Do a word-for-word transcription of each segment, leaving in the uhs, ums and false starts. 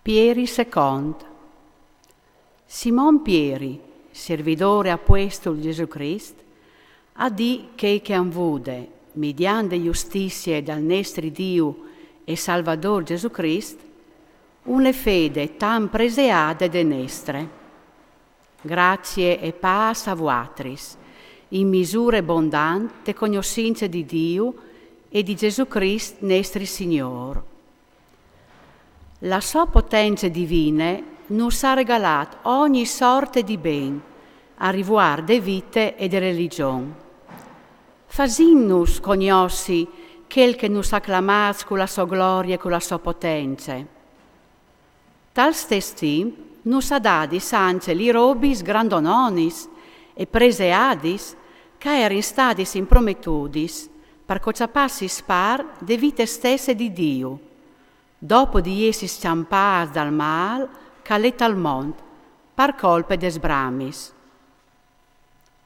Pieri secont. Simon Pieri, servidôr e apuestul Jesù Crist, a dì chei che a àn vude, midiant de justizie dal nestri Diu e Salvadôr Jesù Crist, une fede tant preseade de nestre. Grazie e pâs a vuatris, in misure bondant de cognossince di Diu e di Jesù Crist nestri Signôr. La sô potence divine nus à regalât ogni sorte di ben, a rivuart de vite e de religion. Fasìnnus cognossi chel che nus à clamâts cu la sô glorie e cu la sô potence. Tal stes timp nus à dadis ancje li robis grandononis e preseadis che a erin stadis imprometudis, par che o cjapassis part de vite stesse di Diu, dopo di jessi scjampâts dal mâl che al è tal mont, par colpe des bramis.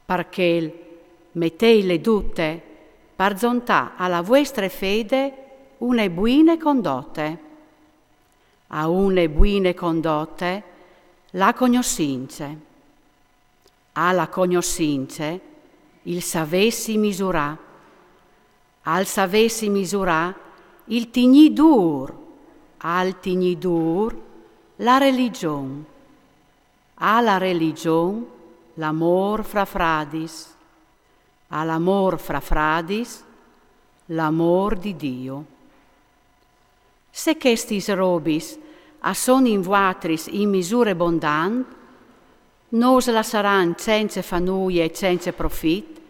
Par chel, metèile dute, par zontâ a la vuestre fede une buine condote. A une buine condote la cognossince. A la cognossince il savêsi misurâ. Al savêsi misurâ il tignî dûr. Al tignî dûr la religion. A la religion l'amôr fra fradis. A l'amôr fra fradis l'amôr di Diu. Se chestis robis a son in vuatris in misure bondant, no us lassaran cence fanuie e cence profit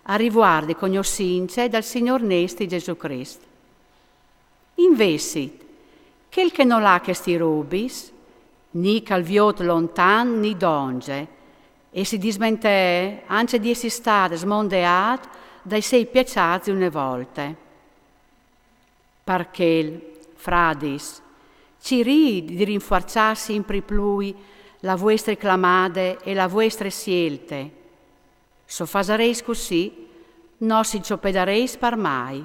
a rivuart de cognossince dal Signôr nestri Jesù Crist. Invezit, chel che nol à chestis robis, ni che al viôt lontan ni dongje, e si dismentee ancje di jessi stât smondeât dai siei pieçâts di une volte. Par chel, fradis, cirît di rinfuarçâ simpri plui la vuestre clamade e la vuestre sielte. Se o fasarês cussì, no si ciopedarês par mai.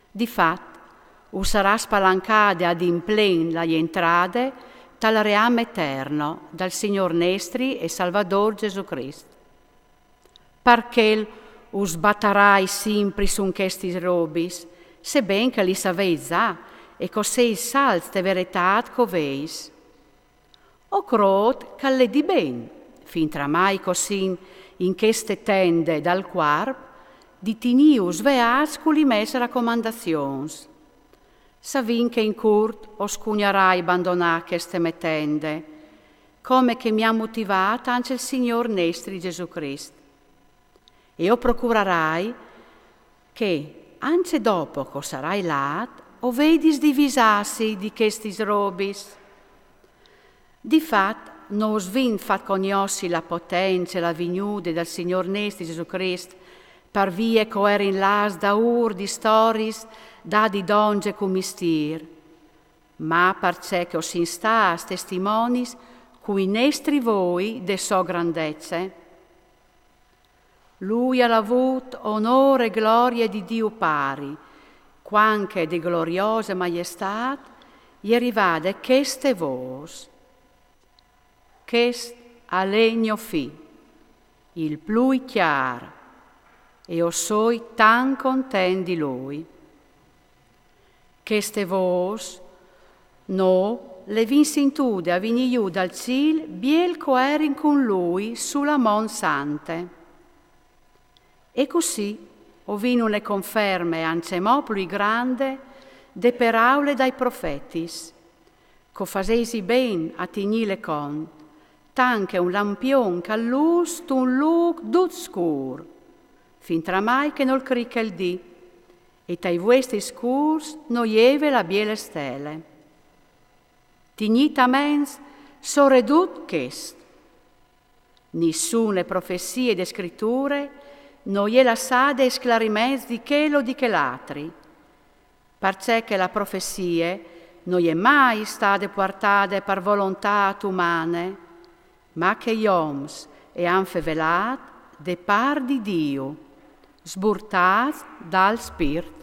Di fat, us sarà spalancade ad implen la jentrade tal ream eterno dal Signôr nestri e Salvadôr Jesù Crist. Par chel us batarais simpri sun chestis robis, seben che li savês za e che o sês salts de veretât che o veis. O crôt che al è di ben, fintremai che o sin in cheste tende dal cuarp, di tignîus sveâts cu li mês racomandazions. Savìn che in curt o scugnarai bandonâ cheste mê tende, come che mi à motivât ancje il Signôr nestri Jesù Crist. E o procurarai che, ancje dopo che o sarai lât, o vedis di visâsi di chestis robis. Di fat, no us vin fat cognossi la potence e la vignude dal Signôr nestri Jesù Crist, par vie che o erin lâts daûr di storiis dadi dongje cun mistîr, ma parcè che o sin stâts testimonis cui nestri voi de sô grandece. Lui al à vût onôr e glorie di Diu Pari, cuant che de gloriose maiestât i è rivade cheste vôs: Chest al è gno fi, il plui cjâr, e o soi tant content di lui. Cheste vôs nô le vin sintude a vignî jù dal cîl biel che o erin cun lui su la mont sante. E cussì o vin une conferme ancjemò plui grande de peraule dai profetis, che o fasêsi ben a tignîle cont, tant che un lampion che al lûs tun lûc dut scûr, fintremai che nol criche il dì, e tai vuestris scûrs no jeve la biele stele. Tignît a ments soredut chest: nissune profezie de Scriture no je lassade a sclariments di chel o di chel altri, parcè che la profezie no je mai stade puartade par volontât umane, ma che i oms e àn fevelât de part di Diu, sburtâts dal Spirt.